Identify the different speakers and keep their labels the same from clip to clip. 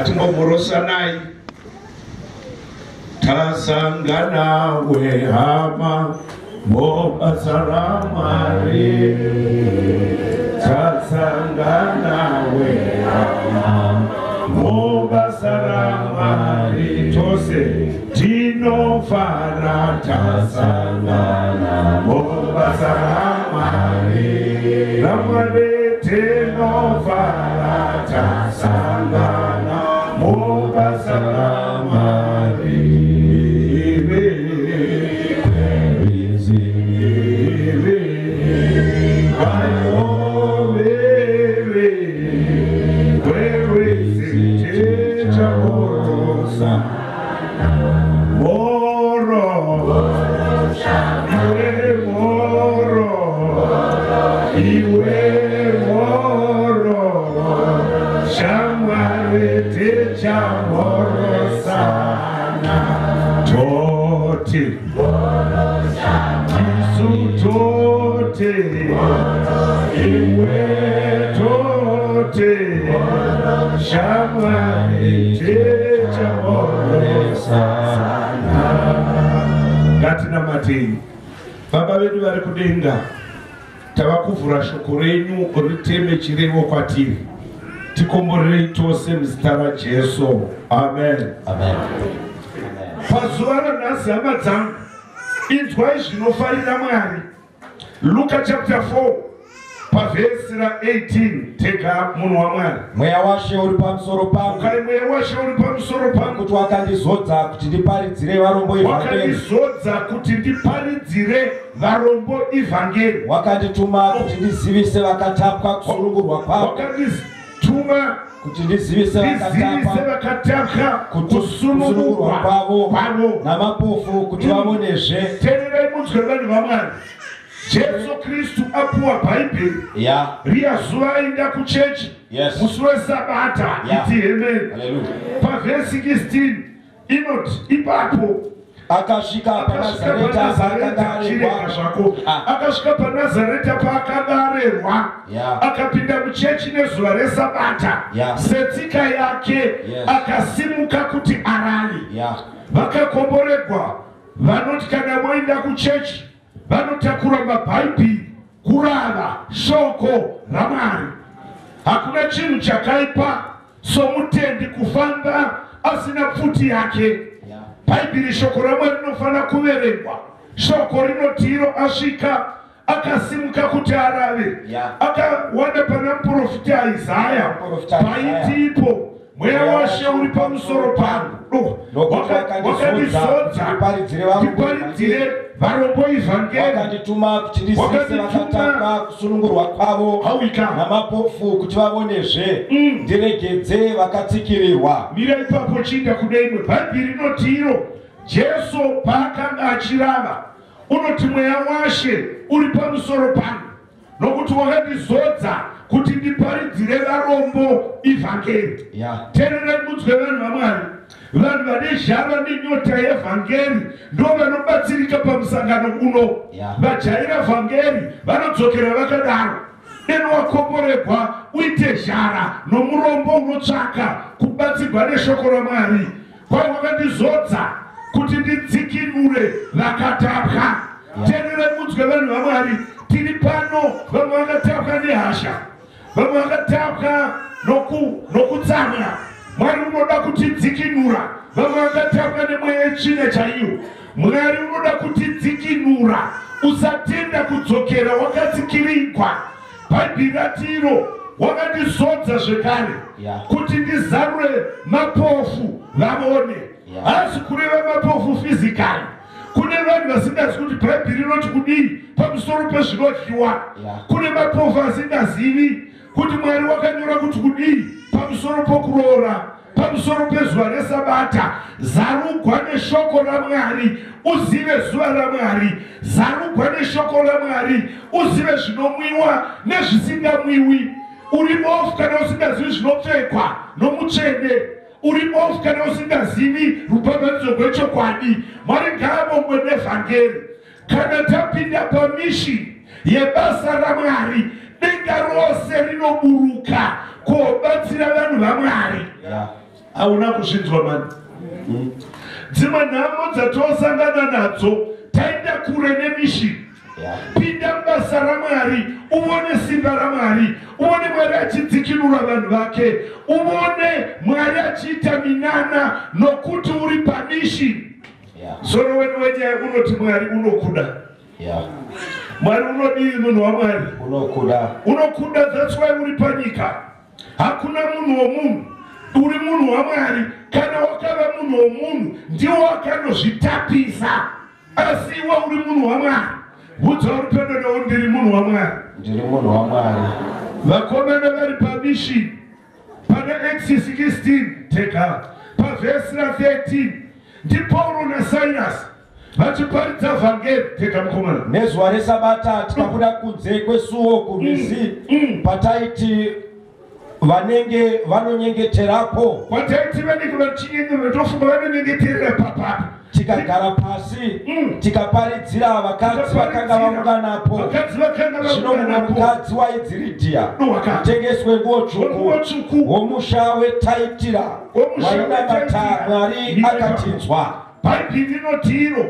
Speaker 1: Ngatimbomhorosanai. Tasangana wehama mubasa raMwari. Tasangana wehama mubasa raMwari. Tose tinofara tasangana mubasa raMwari. RaMwari tinofara tasangana mubasa raMwari. Ngatinamatei. Baba vedu vari kudenga, tava kuvhura shoko renyu riteme chirevo kwatiri. Tikomborerei tose muzita raJesu. Amen.
Speaker 2: Amen.
Speaker 1: Pazuva ranhasi, hama dzangu, inzwai zvinofarira Mwari. Luka chapter 4 pavhesi ra18. Tega, munhu waMwari.
Speaker 2: Mweya waShe uri pamusoro pangu.
Speaker 1: Ukai, Mweya waShe uri pamusoro pangu,
Speaker 2: kuti wakandizodza kuti ndiparidzire varombo ivhangeri.
Speaker 1: Wakandizodza kuti ndiparidzire varombo ivhangeri.
Speaker 2: Wakandituma kuti ndizivise vakatapwa kusunungurwa kwavo.
Speaker 1: Wakandituma
Speaker 2: kuti ndizivise
Speaker 1: ndizivise
Speaker 2: vakatapwa
Speaker 1: vakatapwa
Speaker 2: kusunungurwa
Speaker 1: kusunungurwa
Speaker 2: kwavo,
Speaker 1: kwavo,
Speaker 2: namapofu kuti vaonezve.
Speaker 1: Teererai munzwe, vanhu vaMwari. Jesu Kristu apuwa Bhaibheri. Riya zuva aenda kuchechi musi weSabata. Iti amen.
Speaker 2: Haleluya.
Speaker 1: Pavhesi 16 inoti ipapo
Speaker 2: akasvika
Speaker 1: akasvika
Speaker 2: paNazareta
Speaker 1: paNazareta.
Speaker 2: paakanga
Speaker 1: Chirega
Speaker 2: arerwa.
Speaker 1: zvako. Akasvika paNazareta paakanga arerwa. Akapinda muchechi nezuva reSabata setsika yake. Akasimuka kuti arave. Vakakomboregwa vanoti kana voenda kuchechi vanotakura mabhaibheri kurava shoko raMwari. Hakuna chinhu chakaipa somutendi kufamba asina pfuti yake. Bhaibheri, shoko raMwari rinofanira kuverengwa. Shoko rinoti iro asvika, akasimuka kuti arave. Akawana pana muprofita Isaya.
Speaker 2: Muprofita Isaya.
Speaker 1: Paitipo, "Mweya waShe uri pamusoro pangu."
Speaker 2: Nokuti wakandizodza
Speaker 1: wakandizodza
Speaker 2: kuti ndiparidzire varombo.
Speaker 1: ndiparidzire varombo ivhangeri.
Speaker 2: Wakandituma kuti ndizivise
Speaker 1: Wakandituma.
Speaker 2: vakatapwa kusunungurwa kwavo,
Speaker 1: Hauika.
Speaker 2: namapofu kuti vaonezve, ndiregedze vakatsikirirwa.
Speaker 1: Mira ipapo, chiinda kune imwe. Bhaibheri rinoti iro Jesu paakanga achirava, unoti, "Mweya waShe uri pamusoro pangu, nokuti wakandizodza kuti ndiparidzire varombo ivhangeri." Teererai munzwe, vanhu vaMwari. Vanhu vane zhara nenyota yevhangeri ndo vanobatsirika pamusangano uno. Vajaira vhangeri vanodzokera vakadaro. Deno wakomboregwa uite zhara nomurombo unotsvaka kubatsirwa neshoko raMwari. Kwai, "Wakandizodza kuti ndidzikinure vakatapwa." Teererai munzwe, vanhu vaMwari. Tiri pano, vamwe vakatapwa nehasha, vamwe vakatapwa nokutsamwa. Mwari unoda kutidzikinura. Vamwe vakatapwa nemweya yetsvina chaiyo. Mwari unoda kutidzikinura. Usatenda kudzokera wakatsikirigwa. Bhaibheri ratiro, "Wakandizodza zvekare kuti ndizarure mapofu vavone." Haasi kureva mapofu physically. Kune vanhu vasingazivi kuti Bhaibheri rinoti kudii pamusoro pezvinodyiwa. Kune mapofu asingazivi kuti Mwari wakanyora kuti kudii pamusoro pokuroora, pamusoro pezuva reSabata. Zarugwa neshoko raMwari uzive zuva raMwari. Zarugwa neshoko raMwari uzive zvinomwiwa nezvisingamwiwi. Uri bofu kana usingazivi zvinopfekwa nomutsvene. Uri bofu kana usingazivi rubhabhatidzo rwechokwadi. Mwari ngaavongwe nevhangeri. Kana tapinda pamission yebasa raMwari, denga rose rinoburuka kobatsira vanhu vaMwari. Hauna kuzvinzwa mani. Dzimwe nhamo dzatosangana nadzo, taenda kure nemission. Pinda mubasa raMwari, uvone simba raMwari, uvone Mwari achidzikinura vanhu vake, uvone Mwari achiita minana, nokuti uri pamission. Soro wedu wenyaya unoti Mwari unokuda. Mwari unodii munhu waMwari?
Speaker 2: Unokuda.
Speaker 1: Unokuda, that's why uri panyika. Hakuna munhu womunhu, uri munhu waMwari. Kana wakava munhu womunhu, ndiwo wakanozvitapisa, asi iwe uri munhu waMwari. Udza uri pedo newe, ndiri munhu waMwari.
Speaker 2: Ndiri munhu waMwari.
Speaker 1: Vakomana vari pamission pana Acts 16, tega pavhesi ra13, ndiPauro naSilas vachiparidza vhangeri. Tega, mukomana.
Speaker 2: Nezuva resabata tikabuda kunze kwesuo kurwizi pataiti vanenge vanonyengeterapo.
Speaker 1: Kwataiti vanenge vachinyengetera, tofunga vanonyengeterera papapo.
Speaker 2: Tikagara pasi, tikaparidzira vakadzi vakanga vaunganapo.
Speaker 1: Vakadzi vakanga
Speaker 2: Zvino mumwe
Speaker 1: vaunganapo.
Speaker 2: mukadzi wainzi Ridhia,
Speaker 1: Waka.
Speaker 2: mutengesi wenguo
Speaker 1: Wenguo
Speaker 2: tsvuku,
Speaker 1: tsvuku.
Speaker 2: womusha weTiatira,
Speaker 1: Womusha
Speaker 2: wainamata
Speaker 1: weTiatira.
Speaker 2: Mwari,
Speaker 1: Ndiko
Speaker 2: akatinzwa.
Speaker 1: Bhaibheri rinoti iro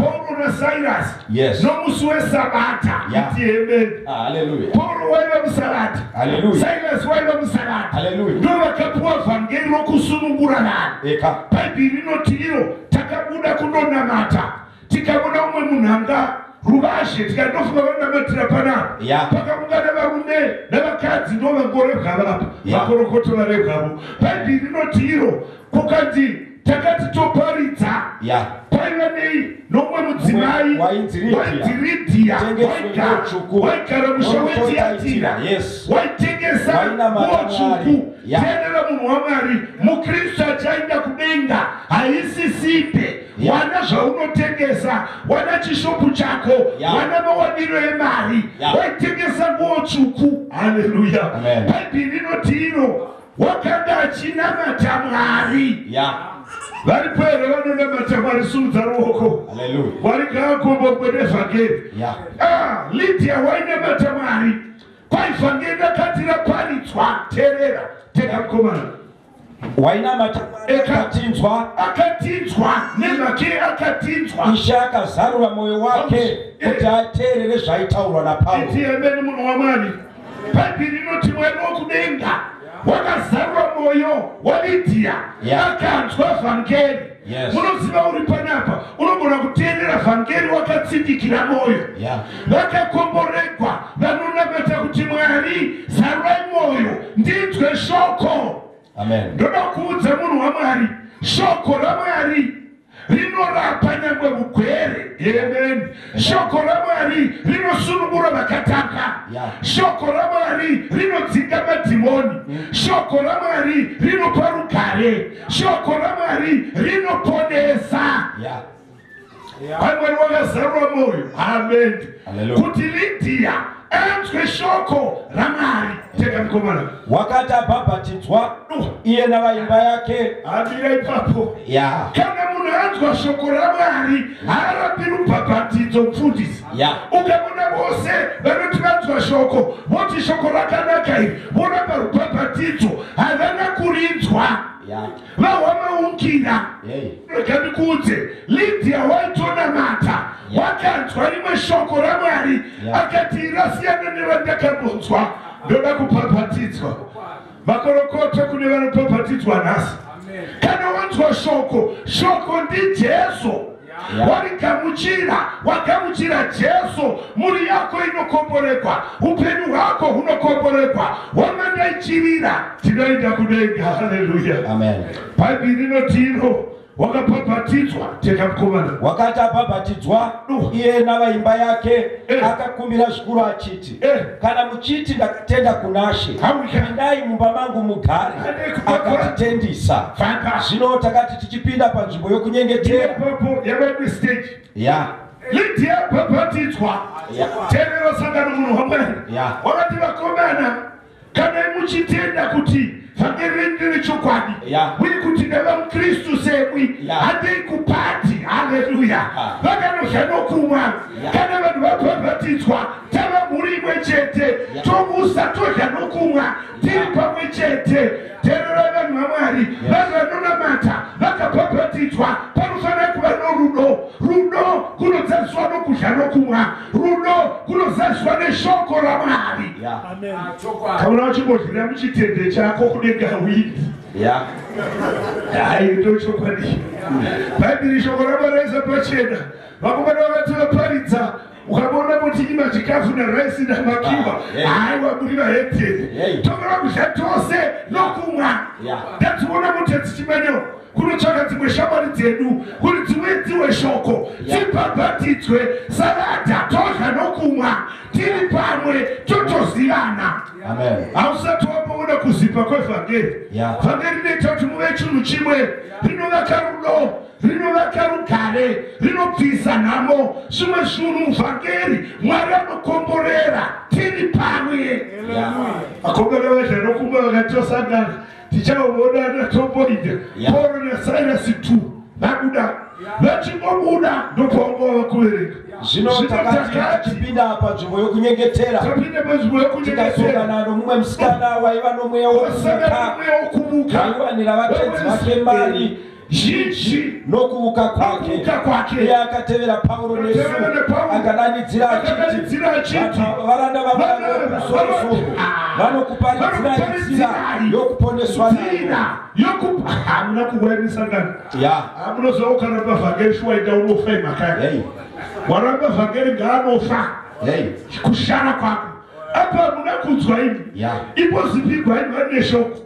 Speaker 1: Pauro naSilas nomusi wesabata. Iti amen.
Speaker 2: Haleluya.
Speaker 1: Pauro waiva musabata.
Speaker 2: Hallelujah.
Speaker 1: Silas waiva musabata.
Speaker 2: Hallelujah.
Speaker 1: Ndo vakapuwa vhangeri rokusunungura vanhu.
Speaker 2: Eka.
Speaker 1: Bhaibheri rinoti iro takabuda kundonamata, tikaona umwe munhu anga ruvazhe, tikandofunga vanonamatira panapa. Pakaungana varume navakadzi, ndo vangorebwa vapa. Vakorokoto varebwavo. Bhaibheri rinoti iro kukanzi takati toparidza, paiva nei nomumwe mudzimai
Speaker 2: Wainzi Lydia.
Speaker 1: wainzi Ridhia,
Speaker 2: Mutengesi wenguo tsvuku.
Speaker 1: waigara musha weTiatira, waitengesa
Speaker 2: Wainamata
Speaker 1: nguo tsvuku.
Speaker 2: Mwari.
Speaker 1: Teerera, munhu waMwari, muKristu achaenda kudenga haisi sipe. Wana zvaunotengesa, wana chishopu chako, wana mawaniro emari. Waitengesa nguo tsvuku. Haleluya.
Speaker 2: Amen.
Speaker 1: Bhaibheri rinoti iro wakanga achinamata Mwari. Varipo here vanonamata Mwari? Sumudza ruoko.
Speaker 2: Haleluya.
Speaker 1: Mwari ngaakombokwe nevhangeri. Ah, Lydia wainamata Mwari. Kwai vhangeri rakati raparidzwa, teerera, tega, mukomana.
Speaker 2: Wainamata Mwari,
Speaker 1: Eka.
Speaker 2: akatinzwa.
Speaker 1: Akatinzwa nemhake akatinzwa.
Speaker 2: Ishe akazarura mwoyo wake kuti ateerere zvaitaurwa naPauro.
Speaker 1: Iti amen, munhu waMwari. Bhaibheri rinoti Mwari wokudenga wakazarura mwoyo waLidhiya, akanzwa vhangeri. Munoziva, uri panapa unogona kuteerera vhangeri wakatsindikira mwoyo. Vakakomboregwa vanonamata kuti, "Mwari, zarurai mwoyo ndinzwe shoko."
Speaker 2: Amen.
Speaker 1: Ndoda kuudza munhu waMwari, shoko raMwari rinorapa nyangwe ugwere. Amen. Shoko raMwari rinosunungura vakatanga. Shoko raMwari rinodzinga madhimoni. Shoko raMwari rinopa rugare. Shoko raMwari rinoponesa. Kwai Mwari wakazarura mwoyo, amen,
Speaker 2: Hallelujah.
Speaker 1: kuti Lidhiya anzwe shoko raMwari. Teka, mukomana.
Speaker 2: Wakati abhabhatidzwa, iye navaimba yake.
Speaker 1: Amira ipapo. Kana munhu anzwa shoko raMwari, haarapi rubhabhatidzo, mufundisi. Ukaona vose vanoti vanzwa shoko, voti shoko rakanaka iri, voramba rubhabhatidzo, havana kurinzwa. Vahwa maungira. Rega ndikuudze, Lidhiya waitonamata. Wakanzwa rimwe shoko raMwari, akati, "Rasiyana nerandakambonzwa, ndoda kubhabhatidzwa." Makorokoto kune vanobhabhatidzwa nhasi. Kana wanzwa shoko, shoko ndiJesu, warigamuchira, wagamuchira Jesu, mhuri yako inokomboregwa, upenyu hwako hunokomboregwa. Wamandaichirira, tinoenda kudenga. Haleluya.
Speaker 2: Amen.
Speaker 1: Bhaibheri rinoti iro wakabhabhatidzwa. Teka, mukomana.
Speaker 2: Wakati abhabhatidzwa, iye navaimba yake, akakumbira zvikuru achiti, "Kana muchiti ndakatenda kunaShe,
Speaker 1: Hauya.
Speaker 2: pindai mumba mangu mugare."
Speaker 1: Handei kubva.
Speaker 2: Akatitendisa.
Speaker 1: Famba.
Speaker 2: Zvino takati tichipinda panzvimbo yokunyengetera,
Speaker 1: Ipapo yava mistake. Lidhiya bhabhatidzwa. Teerera, sangano, munhu waMwari. Wakati, "Vakomana, kana muchitenda kuti vhangeri renyu nderechokwadi uye kuti ndava muKristu semwi, handei kuparty." Haleluya. Vakanodya nokumwa. Kana vanhu vabhabhatidzwa, tava mhuri imwe chete. Tomusa, todya nokumwa tiri pamwe chete. Teererai, vanhu vaMwari. Vanhu nokumwa. Rudo kunozadzwa neshoko raMwari. Kaona uchimbodyira muchitende chako kudenga windi. Hai, ndochokwadi. Bhaibheri shoko raMwari raisa pachena. Vakomana vakati vaparidza, ukaona kuti ima chikafu naraisi namakiwa, haiwa muri vahedheni, togara kudya tose nokumwa. Ndationa kuti dzichimanyewo kunotsvaka dzimwe shamwari dzedu kuti dziwedziwe shoko, dzibhabhatidzwe savadha, todya nokumwa tiri pamwe, totozivana. Hausati wamboona kuzipa kwevhangeri. Vhangeri rinoita kuti muve chinhu chimwe, rinovaka rudo, rinovaka rugare, rinobvisa nhamo. Zvimwe zvinhu muvhangeri Mwari anokomborera tiri pamwe. Vakomana vadya nokumwa vakatosangana, tichaonana tomboita. Pauro naSirasi 2 vabuda, vachingobuda ndopaunga vakuverenga.
Speaker 2: Zvino takati tichipinda panzvimbo yokunyengetera,
Speaker 1: tapinda panzvimbo yokunyengetera,
Speaker 2: tikasongana nomumwe musikana waiva nomweya
Speaker 1: wokuvuka,
Speaker 2: waiwanira vatenzi vake mari
Speaker 1: zhinji
Speaker 2: nokuvuka kwake. Iye akatevera Pauro nesu, akadanidzira achiti, varanda vaMwari wokumusoro-soro vanokuparidzirai nzira yokuponeswa nayo.
Speaker 1: Hamuna kuuya misangano. Munoziva ukaramba vhangeri shuwa enda unofa imakaya. Waramba vhangeri ngaanofa. Kushara kwako. Apa hamuna kunzwa imi. Ipo zipigwa imi vane shoko.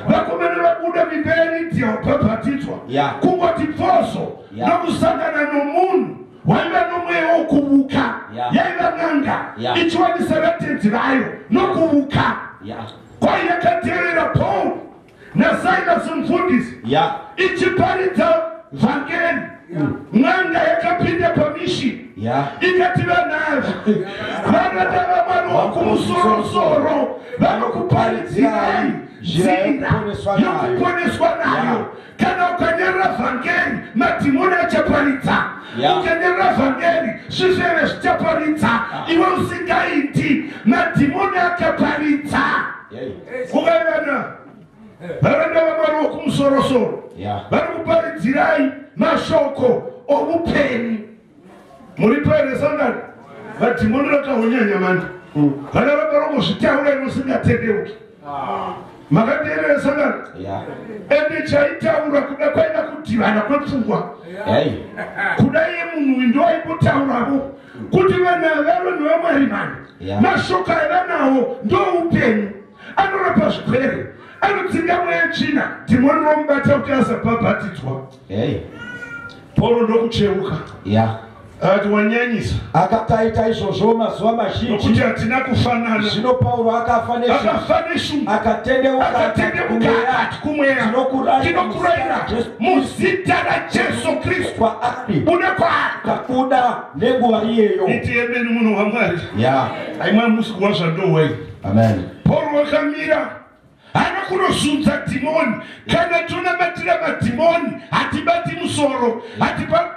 Speaker 1: Vakomana vabuda mimba yaRidhia wabhabhatidzwa. Kungoti pfoso nokusangana nomunhu waiva nomweya wokuvuka. Yaiva n'anga ichiwanisa vatenzi vayo nokuvuka. Kwai yakatevera Paul naSirasi mufundisi ichiparidza vhangeri. N'anga yakapinda pamishini ikati vanava varanda vaMwari wokumusoro-soro vanokuparidzirai nzira yokuponeswa nayo. Kana ukanyarira vhangeri, madhimoni achaparidza. Ukanyarira vhangeri, zvizvere zvichaparidza. Iwe usingaiti, madhimoni akaparidza. Kuvaivana varanda vaMwari wokumusoro-soro vari kuparidzirai mashoko oupenyu. Muri paine sangano, vadhimoni rakahonyanya mani. Vanoramba rongozvitaura imusingatendeuki. Makateerera sangano? Ende chaitaura kuda kwaida kudhivana kwepfungwa. Kuda iye munhu uyu ndoaimbotauravo kuti vana vanhu vaMwari mani. Mashoko aivanawo ndoupenyu. Anorapa zvirwere, anodzinga mweya tsvina, dhimoni romubata kuti asabhabhatidzwa. Pauro ndokucheuka. Akati wanyanyisa.
Speaker 2: Akataita izvozvo mazuva mazhinji.
Speaker 1: Nokuti hatina kufanana.
Speaker 2: Zvino Pauro akafa
Speaker 1: neshungu.
Speaker 2: Akatendeuka
Speaker 1: akati kumweya, ndinokurayira muzita raJesu Kristu,
Speaker 2: kwaari
Speaker 1: buda kwaari.
Speaker 2: Kabuda nenguva iyeyo.
Speaker 1: Iti emeni munhu waMwari. Aimwa musi wazvandowai.
Speaker 2: Amen.
Speaker 1: Pauro wakamira. Haana kunosunza dhimoni. Kana tonamatira madhimoni, hatibati musoro,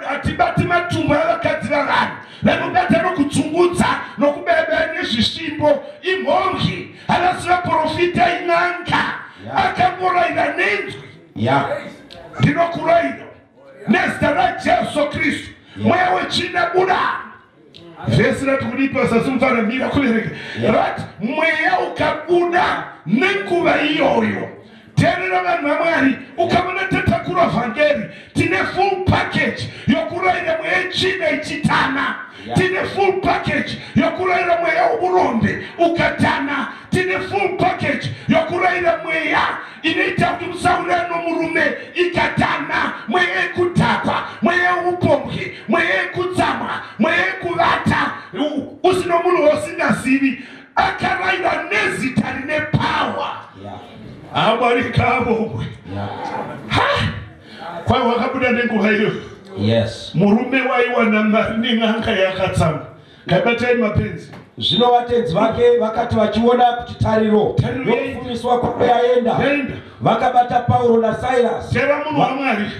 Speaker 1: hatibati matumbu avakadzi vavanhu. Vanobata nokutsungudza, nokubaya nezvisvimbo, imhomhi. Havasi vaprofita, in'anga. Akangorayira nenzwi. Ndinokurayira nezita raJesu Kristu, mweya wetsvina buda. Vhesi rati kudipa sasi mira kuverenga. Rati mweya ukabuda nenguva iyoyo. Teerera vanhu vaMwari, ukaona tatakura vhangeri, tine full package yokurayira mweya yetsvina ichitana. Tine full package yokurayira mweya wourombe ukatana. Tine full package yokurayira mweya inoita kuti musaurira nomurume ikatana. Mweya yekudhakwa, mweya weupombwe, mweya yekutsamwa, mweya yekuvata usino munhu wausingazivi. Akarayira nezita rine power. Amwari kavomwe. Kwai wakabuda nenguva iyoyo. Murume waiwana mari nen'anga yakatsamwa. Ngaibatai mapenzi.
Speaker 2: Zvino vatenzi vake vakati vachiona kuti tariro yokufumiswa kwavo yaenda, vakabata Pauro naSirasi.
Speaker 1: Tera munhu waMwari,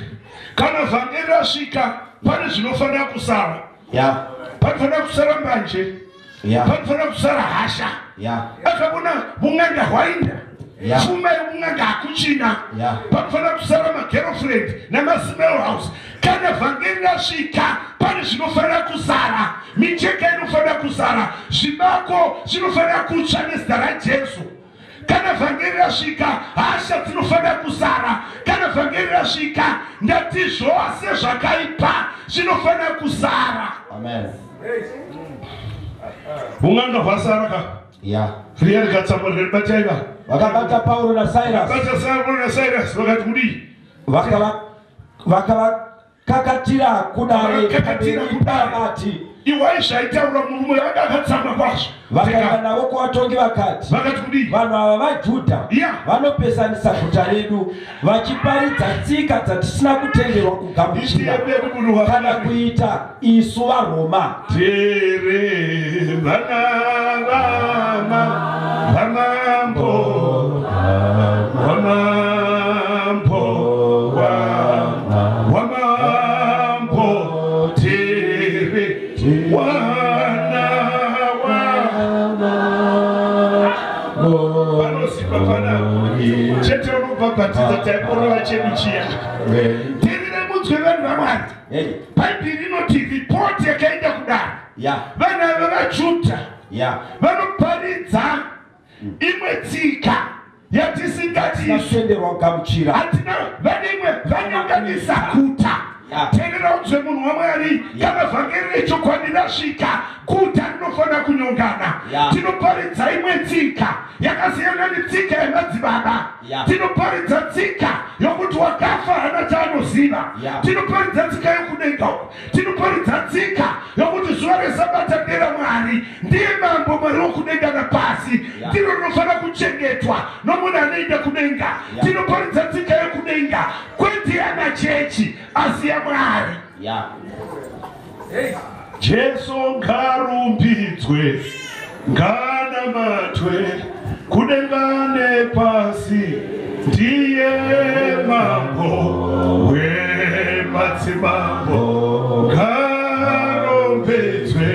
Speaker 1: kana vhangeri rasvika pane zvinofanira kusara. Panofanira kusara mbanje. Panofanira kusara hasha. Akaona vun'anga hwainda. Pfuma yekun'anga hakuchina. Panofanira kusara magirlfriend namasmell house. Kana vhangeri rasvika, pane zvinofanira kusara. Micheka inofanira kusara. Zvibako zvinofanira kutsva nezita raJesu. Kana vhangeri rasvika, hasha dzinofanira kusara. Kana vhangeri rasvika, ndati zvose zvakaipa zvinofanira kusara.
Speaker 2: Amen.
Speaker 1: Un'anga hwasara ka? Riya rikatsamba rikati va.
Speaker 2: Vakabata Pauro naSilas.
Speaker 1: Vakabata Pauro naSilas vakati kudii?
Speaker 2: Vakavakakatira kudare pamberi.
Speaker 1: Iwai zvaitaura murume anga akatsamba kwazvo.
Speaker 2: Vakaenda navo kuvatongi vakati,
Speaker 1: vakati kudii?
Speaker 2: Vanhu ava vaJudha vanopesanisa guta redu vachiparidza tsika dzatisina kutenderwa kugamuchira kana kuita isu vaRoma.
Speaker 1: Tere vana vamambo wamambo wamambo tere wana vanosipa panapa chete unobhabhatidza taiporova chedu chiya. Terere munzwe vanhu vaMwari. Bhaibheri rinoti ripoti yakaenda kudaro. Vanhu ava vaJudha vanoparidza imwe tsika yatisingati
Speaker 2: isu kugamuchira.
Speaker 1: Hatina vane imwe vanyonganisa guta. Teerera unzwe munhu waMwari. Kana vhangeri rechokwadi rasvika, guta rinofanira kunyongana. Tinoparidza imwe tsika yakasiyana netsika yemadzibaba. Tinoparidza tsika yokuti wakafa hana chaanoziva. Tinoparidza tsika yokudenga. Tinoparidza tsika yokuti zuva resabata nderaMwari, ndiye mambo Mwari wokudenga napasi. Ndiro rinofanira kuchengetwa nomunhu anoenda kudenga. Tinoparidza tsika yokudenga, kwete yamachechi asi yaMwari. Jesu ngarumbidzwe, nganamatwe, kudenga nepasi, ndiye mambo wemadzimambo, ngarumbidzwe.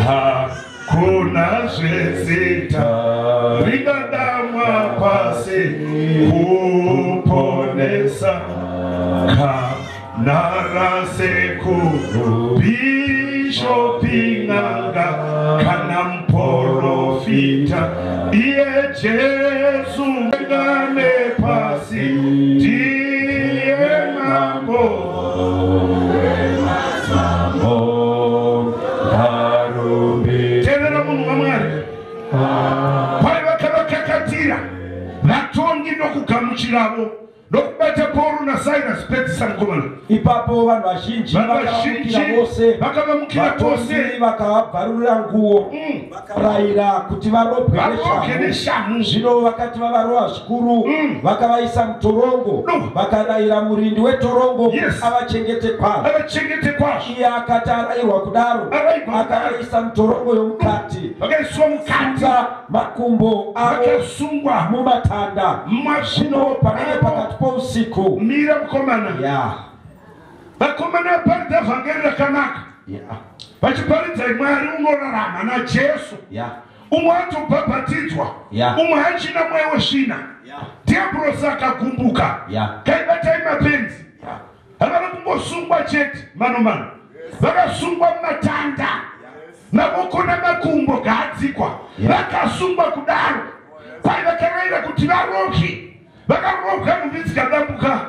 Speaker 1: Hakuna zvezita ringadamwa pasi kuponesa kana rasekuru bhishopi n'anga kana muprofita. Iye Jesu ngane pasi, ndiye mambo wemadzimambo. Teerera munhu waMwari. Kwai vakavakakatira vatongi nokugamuchiravo nokubata Pauro naSilas. Pedzisa mukomana.
Speaker 2: Ipapo vanhu vazhinji vakavamukira vose, vakavabvarurira nguo, vakarayira kuti varobwe neshamhu. Zvino vakati vavarova zvikuru, vakavaisa mutorongo, vakarayira murindi wetorongo avachengete kwazvo. Iye akati arayirwa kudaro, akavaisa mutorongo yomukati, vakaisa makumbo avo mumatanda. Zvino panenge pakati pousiku.
Speaker 1: Mira mukomana. Vakomana vaparidza vhangeri rakanaka. Vachiparidza Mwari unorarama naJesu. Umwe atobhabhatidzwa, umwe hachina mweya wesvina. Dhiabhurosi akagumbuka. Kaibatai mapenzi. Havana kungosungwa chete mano. Vakasungwa mumatanda. Mavoko namakumbo gaadzikwa. Vakasungwa kudaro. Kwai vakarayira kuti varobwe. Vakarobwa nhumbi dzikadambuka.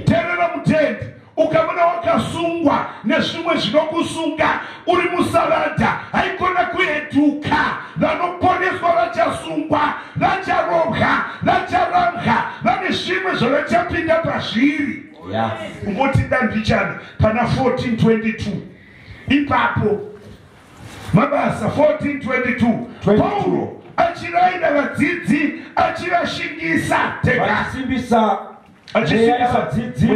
Speaker 1: Teerera mutendi. Ukaona wakasungwa nezvimwe zvinokusunga uri musavadha, haikona kueduka. Vanoponeswa vachasungwa, vacharobwa, vacharambwa, vane zvimwe zvavachapinda pazviri. Ungoti dambichana pana 1422 ipapo Mabasa 1422 Pauro achirayira vadzidzi achivashingisa
Speaker 2: vachisimbisa vadzidzi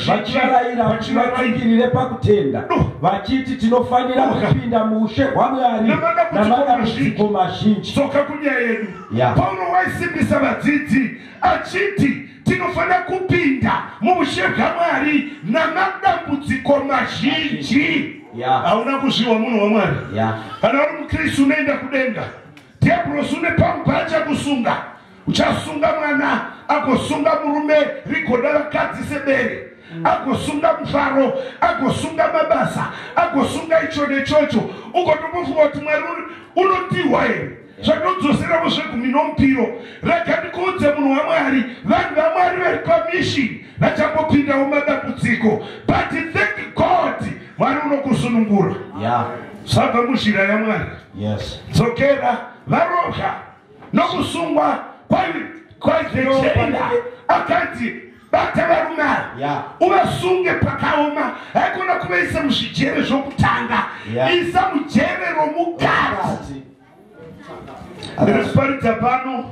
Speaker 2: vachivarayira kuti vatsungirire pakutenda, vachiti tinofanira kupinda muushe hwaMwari namadambudziko mazhinji.
Speaker 1: Tsoka kunyaya yedu. Pauro waisimbisa vadzidzi achiti tinofanira kupinda muushe hwaMwari namadambudziko mazhinji. Hauna kuzviwa munhu waMwari. Kana uri muKristu unoenda kudenga. Dhiabhurosi une pamwe paachakusunga. Uchasunga mwana, agosunga murume, rigoda vakadzi sebere, agosunga mufaro, agosunga mabasa, agosunga icho nechocho. Ugotombofunga kuti Mwari unodihwa here? Zvandodzoseravo zvegumi nomupiro. Rega ndikuudze munhu waMwari, vanhu vaMwari vari pamishini vachambopindawo madambudziko, but thank God Mwari unokusunungura. Sabva muzhira yaMwari. Dzokera varoga nokusungwa kwaizecheira akanzi bata varume ava uvasunge pakaoma, haikona kuvaisa muzvijere zvokutanga, isa mujere romukati. Ndiri kuparidza pano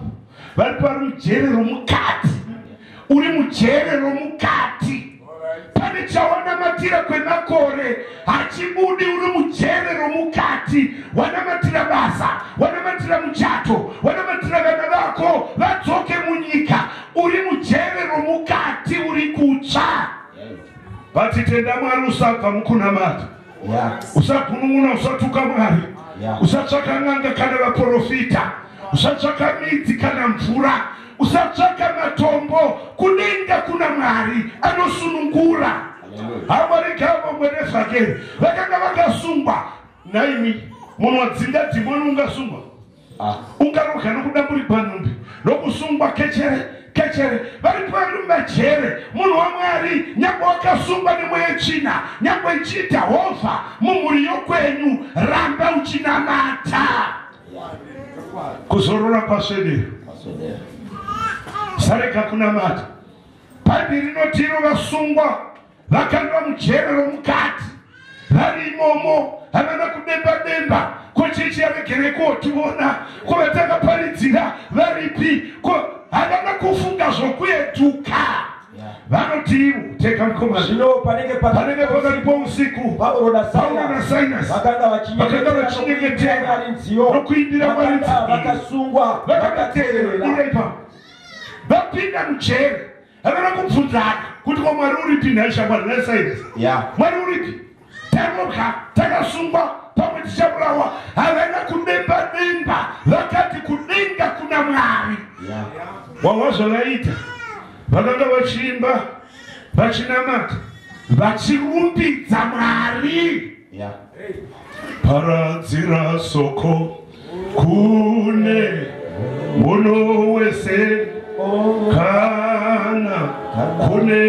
Speaker 1: vari pari mujere romukati. Uri mujere romukati, pane chawanamatira kwemakore hachibudi. Uri mujere romukati, wanamatira basa, wanamatira muchato, wanamatira vana vako vadzoke munyika. Uri mujere romukati, uri kutsva. But tenda Mwari, usabva mukunamata, usagunun'una, usatuka Mwari, usatsvaka n'anga kana vaprofita, usatsvaka midzi kana mvura, usatsvaka matombo. Kudenga kuna Mwari anosunungura. Hamwarikavo mwene vakanga vakasungwa. Naimi munhu wadzinga dhimoni ungasungwa, ungaroga nokudamburigwa nhumbi nokusungwa kechere kechere. Vari pari mumajere. Munhu waMwari, nyangwe wakasungwa nemweya tsvina, nyangwe ichiita hovha mumhuri yokwenyu, ramba uchinamata. Kuzorora kwaswedera, sarega kunamata. Bhaibheri rinoti iro vasungwa vakandwa mujere romukati, vari imomo havana kudemba demba. Ko chechi yaregere kotiona? Ko vatakaparidzira varipi? Ko havana kufunga zvokuetuka. Vanoti ivo teka mukomana.
Speaker 2: Zvino panenge
Speaker 1: panenge pakati pousiku,
Speaker 2: Pauro
Speaker 1: Pauro
Speaker 2: naSairasi
Speaker 1: naSairasi
Speaker 2: vakanga
Speaker 1: vakanga vachinyengetera
Speaker 2: Mwari nziyo,
Speaker 1: nokuimbira Mwari
Speaker 2: vakanga
Speaker 1: nziyo.
Speaker 2: vakasungwa
Speaker 1: Vakateerera.
Speaker 2: vakateerera.
Speaker 1: Ipa vapinda mujere, havana kubvunzana kuti ko Mwari uripi nhai shamwari naSairasi? Mwari uripi? Taroga, takasungwa, pamwe tichaurawa. Havana kudemba demba, vakati kudenga kuna Mwari. Wahwa zvavaita, vakanga vachiimba, vachinamata, vachirumbidza Mwari. Paradzira soko kune munhu wese, kana kune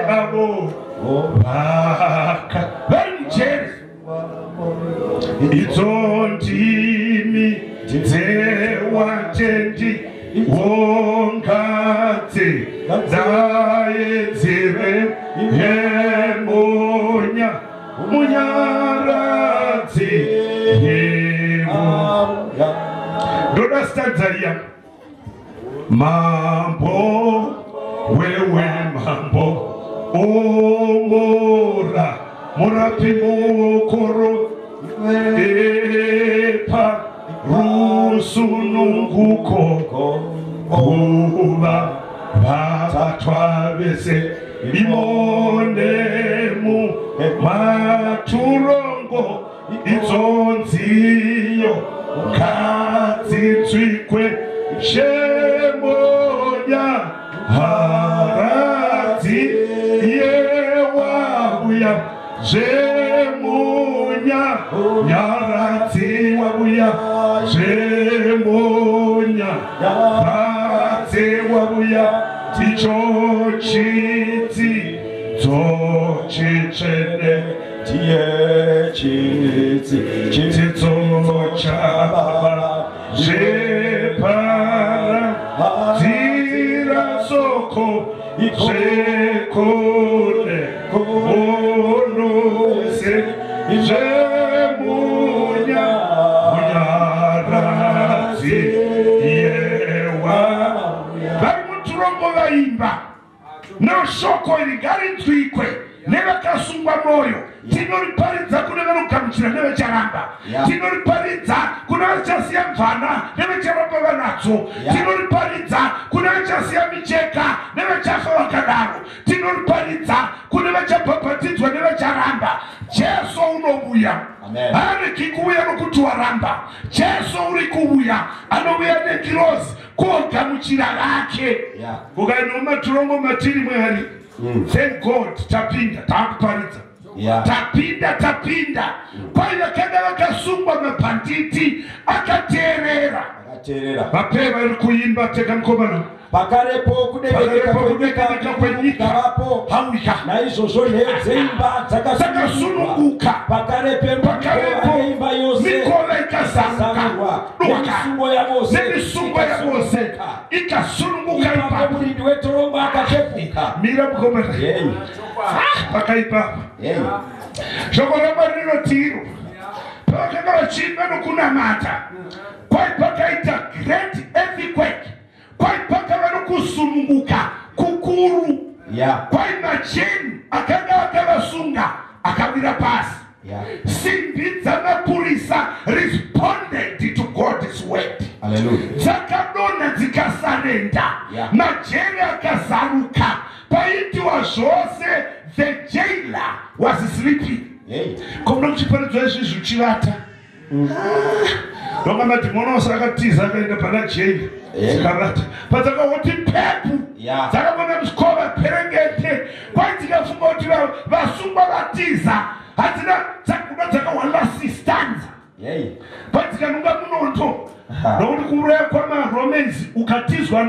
Speaker 1: avo vaka vari mujere. Idzo ndimi dzewatendi wongadze dzaedzere yemunya munyaradzi yemo. Ndoda stanza iya. Mambo wewe, mambo omora murapi mukuru, epa rusununguko kuva vabatwa vese imonemu maturongo. Idzo nziyo ngadzitswikwe shemonya haradzi yewabuya zvemunya nyaradzi wabuya zvemunya hadzi wabuya ticho chitsidzo chitsvene.
Speaker 2: Ndiye chitsi
Speaker 1: chitsidzo chababa zvepara dzira soko zvekune munhu wese zvemunya munyaradzi yewa. Vari muturongo vaimba neshoko iri ngarinzwikwe nevakasungwa mwoyo. Tinoriparidza kune vanogamuchira nevacharamba. Tinoriparidza kune vachasiya mvana nevacharamba vanadzo. Tinoriparidza kune vachasiya micheka nevachafa vakadaro. Tinoriparidza kune vachabhabhatidzwa nevacharamba. Jesu unouya. Haaregi kuuya nokuti waramba. Jesu uri kuuya, anouya nengirozi kogamuchira vake. Ukaenda mumatirongo matiri Mwari, thank God tapinda, taakuparidza. Tapinda, tapinda. Kwai vakanga vakasungwa mabhanditi akateerera. Vapere vari kuimba tega mukomana.
Speaker 2: Pakarepo kudengenyeka kwenyika kukavapo, naizvozvo nheyo dzeimba dzakasununguka. Pakarepo
Speaker 1: imba yose mikova ikazarurwa, nemisungo yavose ikasununguka.
Speaker 2: Ipapo murindi wetorongo akapepuka.
Speaker 1: Mira mukomana, pakaipa shoko raMwari rinotiro pavakanga vachiimba nokunamata, kwai pakaita great earthquake, kwai pakava nokusununguka kukuru, kwai macheni akanga akavasunga akawira pasi. Simbi dzamapurisa responded to God's word. Dzakadonha dzikasarenda, majeri akazaruka. Paitiwa zvose, the jailer was sleeping. Komuno muchiparidzwa izvizvi uchivata, ndonga madhimoni ose akatiza akaenda pana jail. Dzikavata padzakahoti pepu, dzakavona mukova perengete. Kwai dzikafunga kuti vasungwa vatiza, hadzina dzakuda, dzakahwanda sistanza padzikanunga munondo, nokuti kuuraya kwamaRomans ukatizwa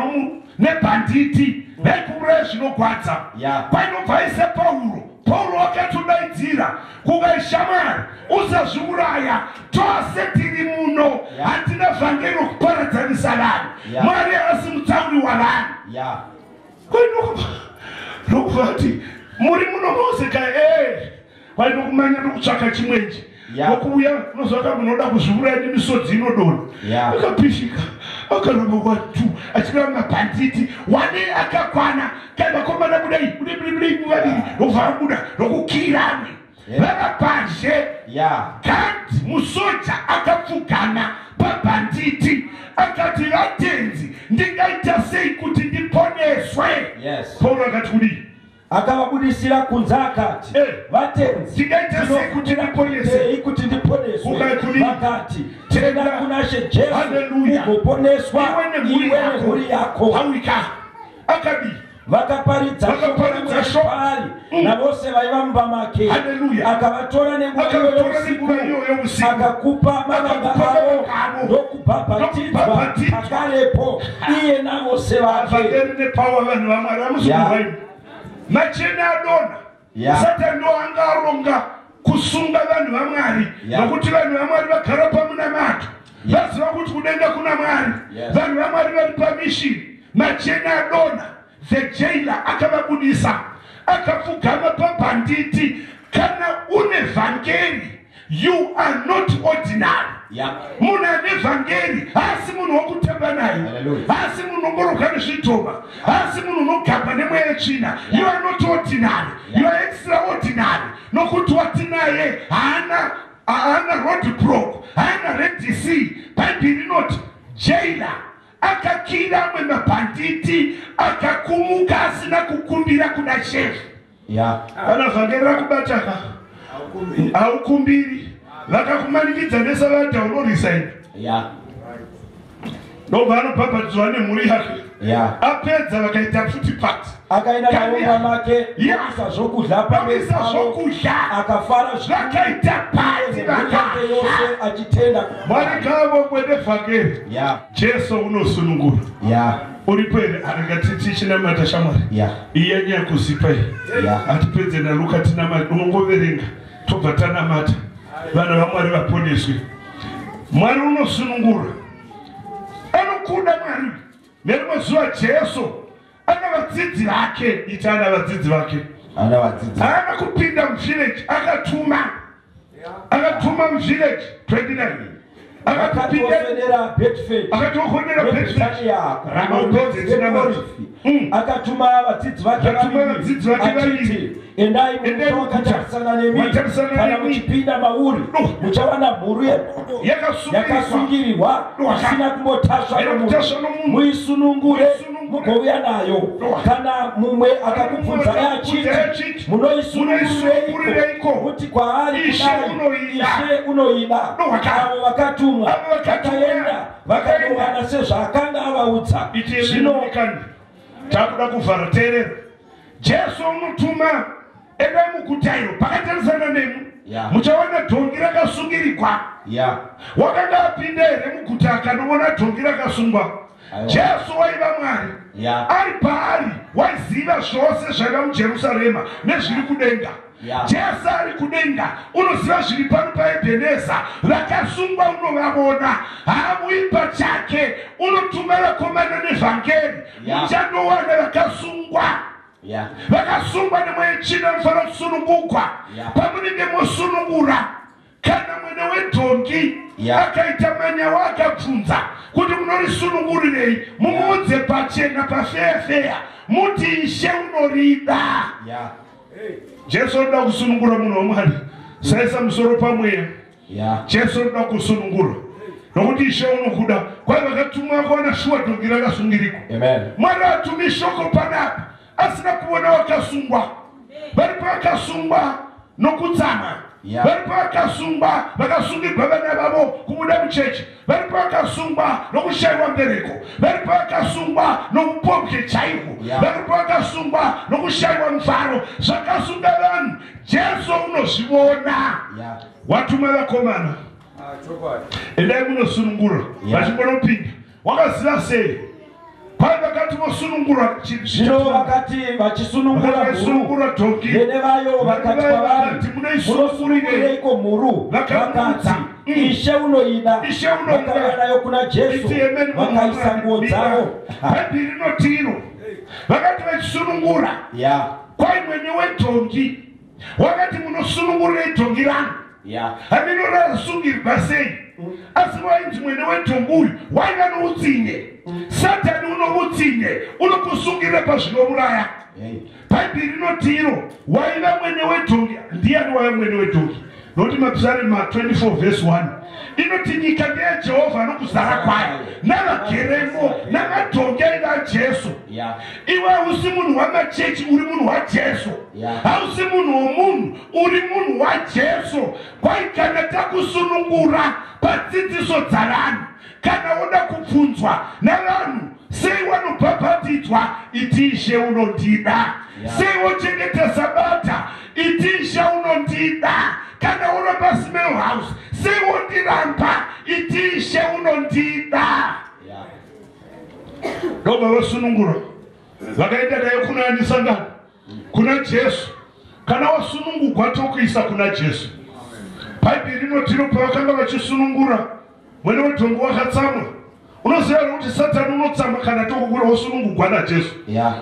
Speaker 1: nebhanditi vaikuuraya zvinogwadza. Kwainobva ise Pauro, Pauro wakatodaidzira kukaishamwari, usazviuraya, tose tiri muno, hatina vhangeri rokuparadzanisa vanhu. Mwari haasi mutsauri wavanhu. Kwainokubva kuti muri muno mose ka kwainokumanya nokutsvaka chimwenje nokuuya unoziva munoda kuzviuraya nemisodzi inodonha. Akapishika akaramba watu achiramba mabhanditi wane akakwana kaivakomana kudai budai vaviri nokubva vabuda nokukirani vavapazhe. Gandi musoja akapfugama pabhanditi akati, vatenzi, ndingaita sei kuti ndiponeswe? Pauro akati kudii?
Speaker 2: Akavabudisira kunze akati, vatenzi,
Speaker 1: ndingaita sei kuti ndiponeswe?
Speaker 2: Kuti ndiponeswe? Vakati, tenda kuna She Jesu ugoponeswa iwe nemhuri yako.
Speaker 1: Hawika akadii?
Speaker 2: Vakaparidza shoko kwaari navose vaiva mumba make. Akavatora nenguva iyoyo usiku, akakupa mavanga avo ndokubhabhatidzwa pakarepo, iye navose vake.
Speaker 1: Vhangeri nepawa, vanhu vaMwari, amusikurwaini macheni adonha. Satani ndo anga aronga kusunga vanhu vaMwari, nokuti vanhu vaMwari vagara pamunamato, vaziva kuti kudenga kuna Mwari. Vanhu vaMwari vari pamission. Macheni adonha, the jailer akavabudisa, akapfugama pabhanditi. Kana une vhangeri, you are not ordinary. Munhu ane vhangeri haasi munhu wokutamba naye, haasi munhu unongorohwa nezvidhoma, haasi munhu unogamba nemweya yetsvina. You are not ordinary, you are extraordinary, nokuti watinaye haana haana road block, haana Red Sea. Bhaibheri rinoti jailer akakira amwe mabhanditi, akakumuka asina kukumbira kuna shefu. Kana vhangeri rakubataka, haukumbiri. Vakakumanikidza nesavadha, unoresign. Ndobva anobhabhatidzwa nemhuri yake. Apedza vakaita futi party.
Speaker 2: Akaenda navo mumba make, nokuisa zvokudya pamberi
Speaker 1: vamisa
Speaker 2: pavo.
Speaker 1: Zvokudya.
Speaker 2: Akafara zvikuru
Speaker 1: vakaita party.
Speaker 2: Nemhuri yake yose
Speaker 1: Vakaha.
Speaker 2: achitenda.
Speaker 1: Mwari ngavongwe nevhangeri. Jesu unosunungura. Uripo here? Arega tichinamata, shamwari. Iyi yanyaya kuzipa iyi. Hatipedze naLuka, tinamata. Unongoverenga, tobva tanamata, vana vaMwari vaponeswe. Mwari unosunungura, anokuda Mwari. Nerimwe zuva Jesu ana vadzidzi vake, ita ana vadzidzi vake.
Speaker 2: Ana vadzidzi.
Speaker 1: Haana kupinda muvillage, akatuma muvillage 29, akatopinda.
Speaker 2: Akatoswedera Betfage
Speaker 1: Akatokonera
Speaker 2: Betania,
Speaker 1: Ramaupedze tinamata.
Speaker 2: Akatuma vadzidzi vake
Speaker 1: Akatuma vadzidzi vake
Speaker 2: achiti,
Speaker 1: vaviri.
Speaker 2: Endai
Speaker 1: Endai
Speaker 2: mumusha
Speaker 1: muguta.
Speaker 2: wakatarisana nemi,
Speaker 1: Watarisana
Speaker 2: kana
Speaker 1: nemi.
Speaker 2: muchipinda mauri,
Speaker 1: No.
Speaker 2: muchawana mhuru yedondo
Speaker 1: Yakasungirirwa.
Speaker 2: yakasungirirwa,
Speaker 1: No.
Speaker 2: isina kumbotasva
Speaker 1: Isina kutasva nomunhu.
Speaker 2: Muisunungure.
Speaker 1: Muisunungure.
Speaker 2: Mugouya nayo. Kana mumwe akakubvunzai achiti, munoisunungurireiko? Muti kwaari,
Speaker 1: Ishe
Speaker 2: kudai,
Speaker 1: unoida.
Speaker 2: Ishe unoida.
Speaker 1: Doka.
Speaker 2: Avo vakatumwa
Speaker 1: Avo vakatumwa.
Speaker 2: vakaenda vakanowana sezvaakanga avaudza.
Speaker 1: Zvino
Speaker 2: Zvino
Speaker 1: takuda kuvhara. Teerera, Jesu unotuma, endai muguta iro pakatarisana nemu, muchawana dhongi rakasungirikwa. Wakanga apinda here muguta akanoona dhongi rakasungwa?
Speaker 2: Aiwa.
Speaker 1: Jesu waiva Mwari. Ari paari waiziva zvose zvaiva muJerusarema nezviri kudenga. Jesu ari kudenga unoziva zviri pano paEbheneza. Vakasungwa unovavona. Haauyi pachake, unotuma vakomana nevhangeri. Muchandowana vakasungwa. Vakasungwa nemweya tsvina vanofanira kusunungukwa. Pamunenge mosunungura, kana mwene wedhongi akaita manyawa akabvunza kuti munorisunungurirei, mumuudze pachena, pafeyafeya, muti Ishe unorida. Jesu unoda kusunungura munhu waMwari. Saisa musoro pamweya. Jesu unoda kusunungura nokuti Ishe unokuda. Kwai vakatumwa vakaona shuwa dhongi rakasungirikwa.
Speaker 2: Amen.
Speaker 1: Mwari atumi shoko panapa asina kuona vakasungwa. Varipo vakasungwa nokutsamwa. Varipo vakasungwa, vakasungirwa vana vavo kubuda muchechi. Varipo vakasungwa nokushayiwa mbereko. Varipo vakasungwa noupombwe chaihwo. Varipo vakasungwa nokushayiwa mufaro. Zvakasunga vanhu, Jesu unozvivona. Watuma vakomana, endai munosunungura. Vachingonopinda, wakaziva sei? Kwai vakati vosunungura
Speaker 2: Zvino vakati vachisunungura mhuru,
Speaker 1: vakasunungura dhongi,
Speaker 2: vene vayo vakati
Speaker 1: Vene vayo
Speaker 2: kwavari,
Speaker 1: vakati, "Munoisunungurireiko?"
Speaker 2: munosunungureiko mhuru?
Speaker 1: Vakamutsa.
Speaker 2: Vakati, Ishe unoida.
Speaker 1: Ishe unoida.
Speaker 2: Vakauya nayo kuna Jesu,
Speaker 1: Iti amen.
Speaker 2: vakaisa nguo dzavo.
Speaker 1: Bhaibheri rinotiro vakati vachisunungura, kwai mwene wedhongi wakati, munosunungurei dhongi rangu? Hamino rasungirwa sei? Asi wainzi mwene wedhongi uyu waiva noutsinye. Satani unoutsinye, unokusungirira pazvinouraya. Bhaibheri rinotiro waiva mwene wedhongi. Ndiani waiva mwene wedhongi? Nokuti Mapsalm 24 vhesi 1 inoti nyika ndeyaJehovha nokuzara kwayo navageremo. Namadhongi aiva aJesu. Iwe hausi munhu wamachechi, uri munhu waJesu. Hausi munhu womunhu, uri munhu waJesu. Kwai kana takusunungura padzidziso dzavanhu, kana woda kubvunzwa navanhu sei wanobhabhatidzwa, iti Ishe unondida. Sei wochengeta Sabata, iti Ishe unondida. Kana uramba Smell House, sei wondiramba, iti Ishe unondida. Ndobva vasunungura, vakaenda naye kuna ani? Sangano kuna Jesu. Kana wasunungugwa, tokuisa kuna Jesu. Bhaibheri rinotiro pavakanga vachisunungura, mwene wedhongi wakatsamwa. Unoziva here kuti Satani unotsamwa kana tokukura wasunungugwa naJesu?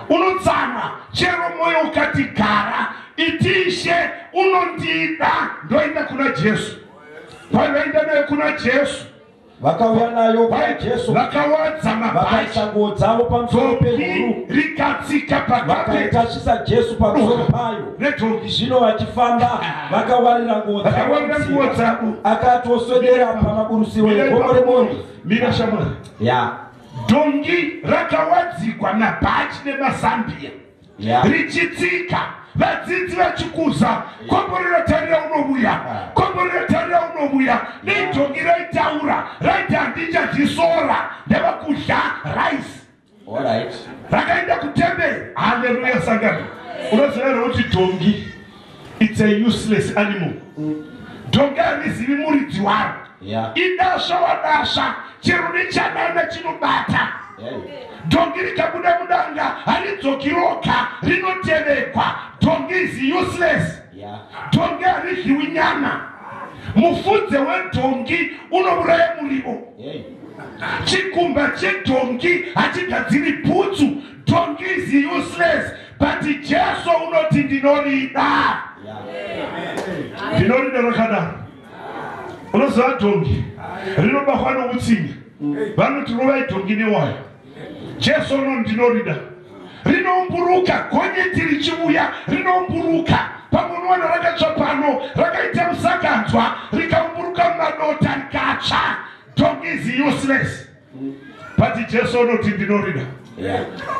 Speaker 1: Unotsamwa. Chero mwoyo ukati gara, iti Ishe unondida, ndoenda kuna Jesu. Kwai vaenda naye kuna Jesu.
Speaker 2: Vakauya nayo kuna Jesu,
Speaker 1: Vakawadza mabhachi,
Speaker 2: vakaisa nguo dzavo pamusoro
Speaker 1: dhongi
Speaker 2: pemhuru,
Speaker 1: rikatsika pakati
Speaker 2: vakaitasvisa Jesu pamusoro payo.
Speaker 1: nedhongi.
Speaker 2: Zvino vachifamba vakawarira nguo dzavo
Speaker 1: Vakawarira nguo
Speaker 2: munzira.
Speaker 1: dzavo.
Speaker 2: Akati oswedera pamaburusiro egomo remorivhi,
Speaker 1: Mira, shamwari. Dhongi rakawadzikwa mabhachi nemazambiya, richitsika, vadzidzi vachikuza, komborero tarira unovuya, komborero tarira unovuya. Nedhongi raitaura, raiti handichazvisora, ndava kudya rice. Rakaenda kutemberi. Haleluya, sangano. Unoziva here kuti dhongi, it's a useless animal? Dhongi harizivi muridzi waro. Idasva wadasva, chero nechanana chinobata. Dhongi rikabuda mudanga haridzoki roga, rinotevekwa. Dhongi is useless. Dhongi haridyiwi nyama. Mufudze wedhongi unouraya muriwo. Chikumba chedhongi hachigadziri bhutsu. Dhongi is useless, but Jesu unoti ndinorida. Ndinorida rakadaro. Unoziva dhongi rinobahwa noutsinye. Vanoti rovai dhongi newayo. Jesu uno ndinorida. Rinoumburuka, gonyeti richiuya rinoumburuka. Pamwe unowana rakatsva pano, rakaita musakanzwa, rikaumburuka mumadota rikatsva. Dhongi is useless, but Jesu unoti ndinorida.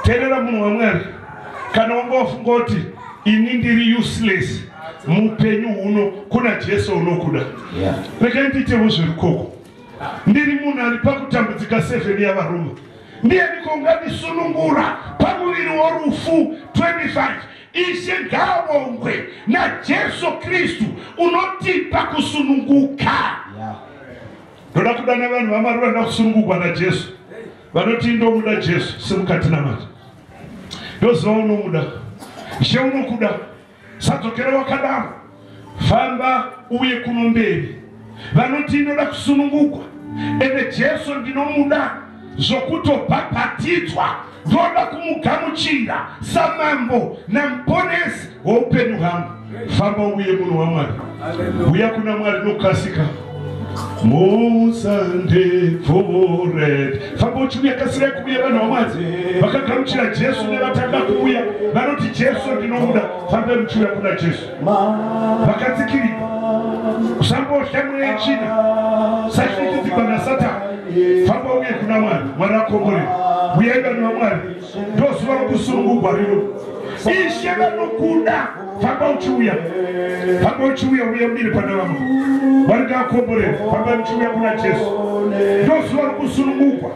Speaker 1: Teerera munhu waMwari, kana wanga wafunga kuti ini ndiri useless muupenyu huno, kuna Jesu unokuda. Regai ndiitewo zverukoko. Ndiri munhu ari pakutambudzika 7 yavaroma. Ndianiko ungandisunungura pamuviri worufu? 25. Ishe ngaavongwe naJesu Kristu unotipa kusununguka. Ndoda kudana vanhu vaMwari vanoda kusunungurwa naJesu, vanoti ndomuda Jesu. Simukati namata. Ndoziva unomuda Ishe, unokuda. Sadzokera wakadaro, famba uye kuno mberi. Vanoti ndoda kusunungurwa, ende Jesu ndinomuda zvokutobhabhatidzwa, ndoda kumugamuchira samambo namuponesi woupenyu hwangu. Famba uye, munhu waMwari, uya kuna Mwari nokukasika. Musandipfuvure. Famba uchiuya, kasirai kuuya, vanhu vaMwari vakagamuchira Jesu nevatanga kuuya, vanoti Jesu ndinomuda. Fambai muchiuya kuna Jesu. Vakatsikirika, usambotya mweya yetsvina, sachitidzikwa naSatani. Famba uye kuna Mwari. Mwari akomborera. Uyai, vanhu vaMwari, ndozuva rokusunungurwa rino. Ishe vanokuda. Famba uchiuya, famba uchiuya, uye mudiri pane vamwe. Mwari ngaakomborere. Famba muchiuya kuna Jesu, ndozuva rokusunungurwa.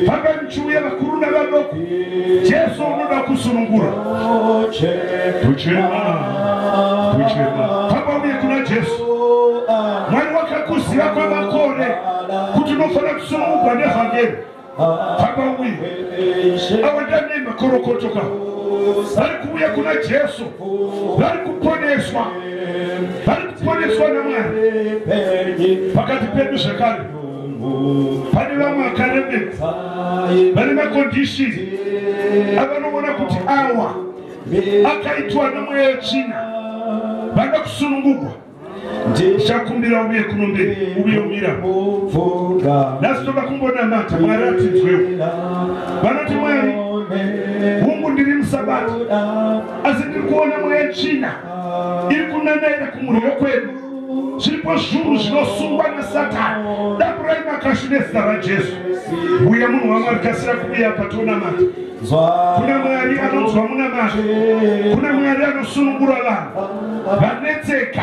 Speaker 1: Famba muchiuya, vakuru navadoko. Jesu unoda kusunungura. Tuchema, tuchema. Famba uye kuna Jesu. Mwari wakakuziva kwemakore kuti unofanira kusunungurwa nevhangeri. Famba uye. Awanda nemakorokoto ka vari kuuya kuna Jesu, vari kuponeswa, vari kuponeswa naMwari. Pakati pedu zvekare pane vamwe vakarembedza, vane maconditions avanoona kuti awa akaitwa nemweya yetsvina, vanoda kusunungurwa. Ndichakumbira uye kuno mberi, uye umira. Nhasi toda kumbonamata Mwari atinzwewo. Vanoti, Mwari, hungu, ndiri musabata, asi ndiri kuona mweya yetsvina iri kunanaira kumuryo kwedu. Zviripo zvuru zvinosungwa naSatani. Damburai makashu nezita raJesu. Uya, munhu waMwari, kasira kuuya patonamata. Kuna Mwari anonzwa munamato, kuna Mwari anosunungura vanhu vanetseka.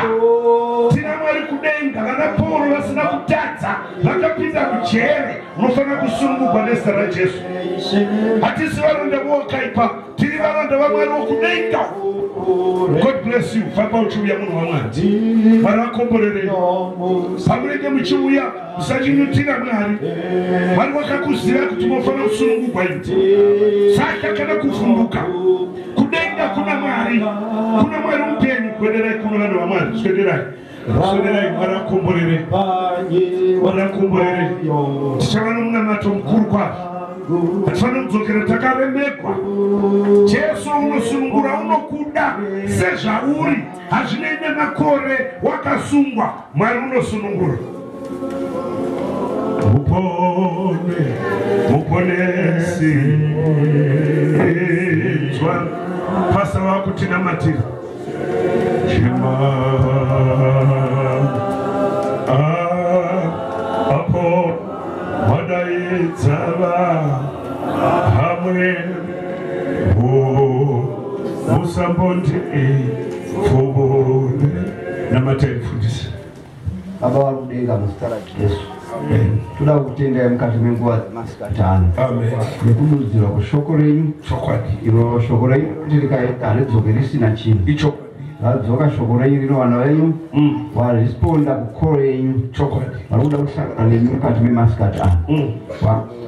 Speaker 1: Tina Mwari kudenga. Vana Pauro vasina kutadza vakapinda mujere. Unofanira kusunungurwa nezita raJesu. Hatisi varanda vowakaipa, tiri varanda vaMwari wokudenga. God bless you. Famba uchiuya, munhu waMwari. Mwari akomborerei pamunenge muchiuya. Musachinyutira Mwari. Mwari wakakuziva kuti unofanira kusunungurwa ini. Saka kana kuvhunduka, kudenga kuna Mwari, kuna Mwari upenyu. Swederai kuno, vanhu vaMwari, swederai, swederai. Mwari akomborerei, Mwari akomborerei. Tichava nomunamato mukuru kwazvo. Hatifaniri kudzokera takaremegwa. Jesu unosunungura, unokuda sezvauri, hazvinei nemakore wakasungwa. Mwari unosunungura. Upone, muponesi, inzwa. Pasa vakutinamatira. Chema. Ah, apo wadaidza hamwe, musambondi pfuvure. Namatai, mufundisi.
Speaker 3: Baba vari kudenga, muzita raJesu, toda kukutendai mukati menguva dzemasikati ano
Speaker 1: Amen.
Speaker 3: nekududzirwa kweshoko renyu.
Speaker 1: Chokwadi.
Speaker 3: Iro shoko renyu kuti rikaita haridzoke risina chinhu.
Speaker 1: Ichokwadi.
Speaker 3: Radzoka shoko renyu rino, vana venyu varesponda kucall yenyu.
Speaker 1: Chokwadi.
Speaker 3: Vari kuda kusangana nemi mukati memasikati ano.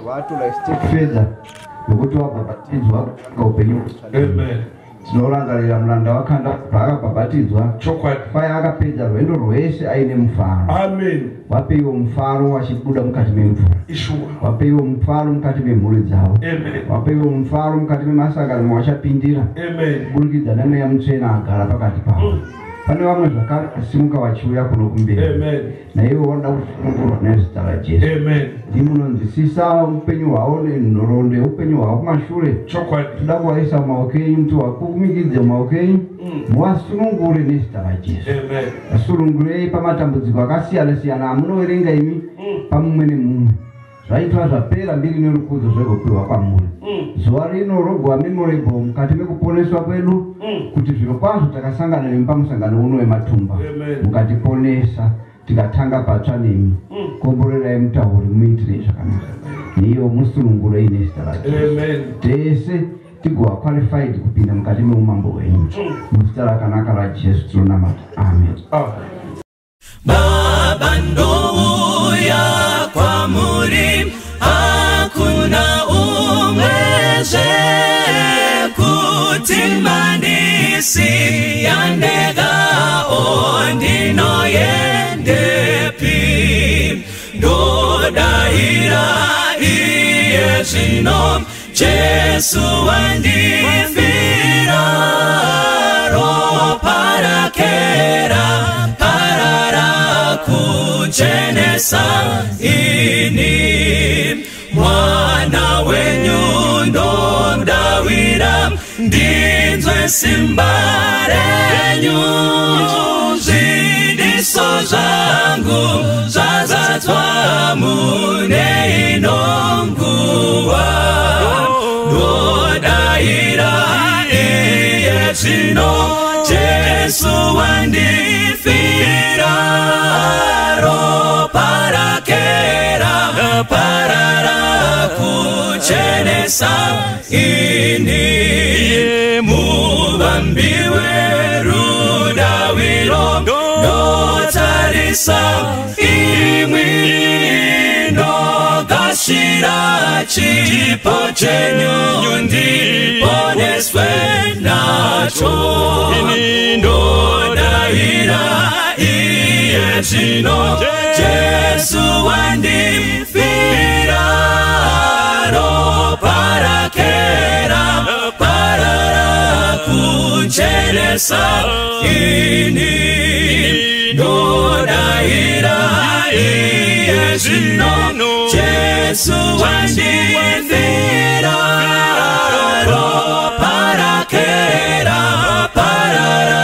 Speaker 3: Vatora step further nokuti vabhabhatidzwa kutanga upenyu.
Speaker 1: Amen.
Speaker 3: Tinorangarira muranda wakanda paakabhabhatidzwa,
Speaker 1: Chokwadi.
Speaker 3: kwai akapedza rwendo rwese aine mufaro.
Speaker 1: Amen.
Speaker 3: Vapeiwo mufaro vachibuda mukati memvura.
Speaker 1: Ishuwa.
Speaker 3: Vapeiwo mufaro mukati memhuri dzavo.
Speaker 1: Amen.
Speaker 3: Vapeiwo mufaro mukati memasangano mawachapindira,
Speaker 1: Amen.
Speaker 3: kuburikidza nemweya mutsvena agara pakati pavo. Pane vamwe zvakare vasimuka vachiuya kuno kumberi,
Speaker 1: Amen.
Speaker 3: naivo vanoda kusunungurwa nezita raJesu.
Speaker 1: Amen.
Speaker 3: Ndimunonzwisisa upenyu hwavo nenhoroondo yeupenyu hwavo kumashure.
Speaker 1: Chokwadi.
Speaker 3: Toda kuvaisa mumaoko enyu, kuti vakumikidze mumaoko enyu, muvasunungure nezita raJesu.
Speaker 1: Amen.
Speaker 3: Vasunungurei pamatambudziko akasiyana siyana amunoverenga imi pamumwe nemumwe. Zvaitwa zvapera mbiri nerukudzo zvegopiwa kwamuri. Zuva rino rogova memorable mukati mekuponeswa kwedu, kuti zviro kwazvo takasangana nemi pamusangano uno wematumba, mukatiponesa tikatanga patsva nemi. Komborerai mutauri, muitirei zvakanaka, neiyo musunungurei nezita raJesu. Tese tigova qualified kupinda mukati meumambo hwenyu. Muzita rakanaka raJesu tinonamata, amen.
Speaker 4: Baba ndouya kwamuri, hakuna umwezve kuti mandisiya ndega, ndinoyendepi? Ndodaira iye zvino, Jesu wandifira, ropa rake raparara kuchenesa ini. Mwana wenyu ndodawira, ndinzwe simba renyu, zvidiso zvangu zvazadzwa mune ino nguva. Ndodaira iye zvino, Jesu wandifira, ropa rake raparara kuchenesa ini. Muvambi werudawiro, ndotarisa imwi, ndogashira chipo chenyu, ndiponeswe nacho. Ndodaira iye zvino, Jesu wandifira, ropa rake raparara kuchenesa ini. Ndodaira iye zvino, Jesu wandifira, ropa rake raparara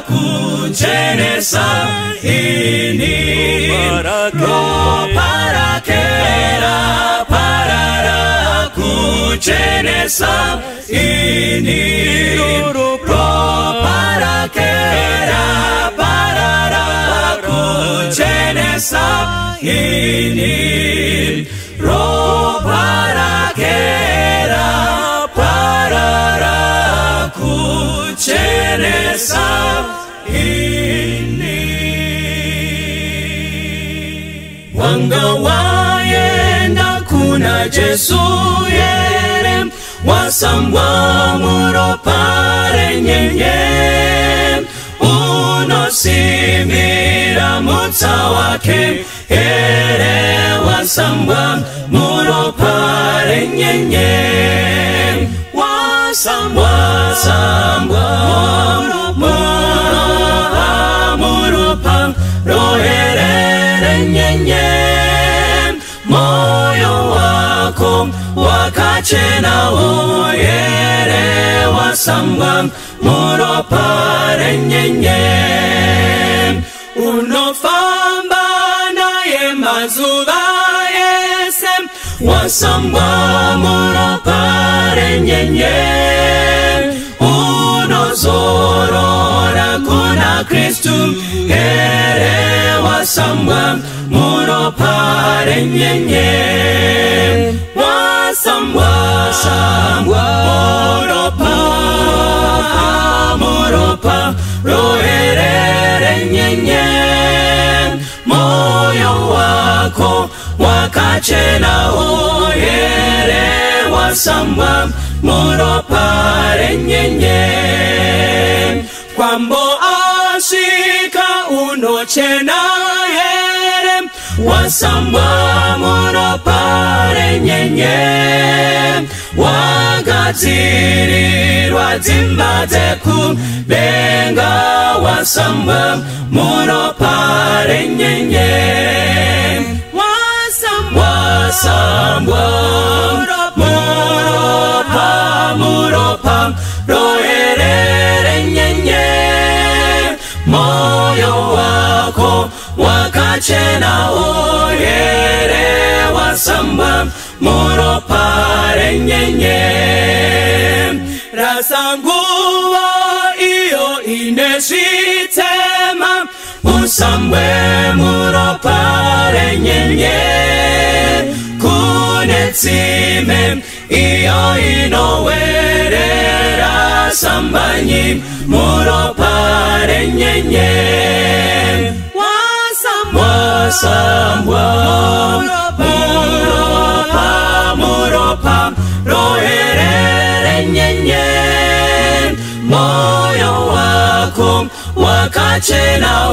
Speaker 4: kuchenesa ini. Ropa rake raparara kuchenesa ini. Ropa rake raparara kuchenesa ini. Ropa rake raparara kuchenesa ini. Wanga waenda kuna Jesu yere, wasambwa muropa renyenye, unosimira mutsa wake here, wasambwa muropa renyenye, wasambwa sambwa muropa muropa rohere renyenye, moyo wako wakachena oyere, wasambwa muropa renyenye. Unofamba naye mazuva ese, wasambwa muropa renyenye, unozorora kuna Kristu here, wasambwa muropa renyenye, wasambwa sambwa muropa muropa rohere renyenye, moyo wako wakachena oyere, wasambwa muropa renyenye. Kwambo asvika unochena here, wasambwa muropa renyenye, wagadzirirwa dzimba dzekudenga, wasambwa muropa renyenye, wasambwa sambwa muropa muropa rohere renyenye, moyo wako wakachena oyere, wasambwa Wasambwa muropa renyenye. Rasanguva iyo ine zvitema, usambwe muropa renyenye. Kune tsime iyo inowerera, sambanyi muropa renyenye. Wasambwa muropa, muropa roherere nyenye. Moyo wako wakachena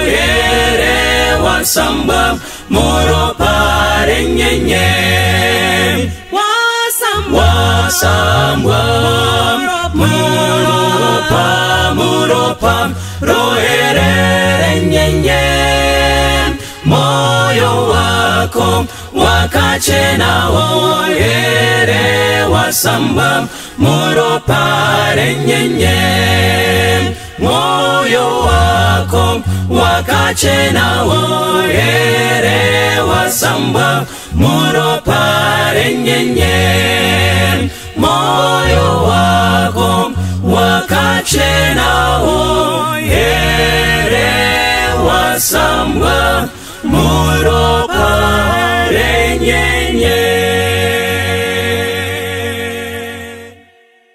Speaker 4: here, wasambwa muropa renyenye. Wasambwa muropa, muropa roherere nyenye. Moyo wako wakachena here, wasambwa muropa renyenye. Moyo wako wakachena here, wasambwa muropa renyenye. Moyo wako wakachena here, wasambwa muropa renyenye.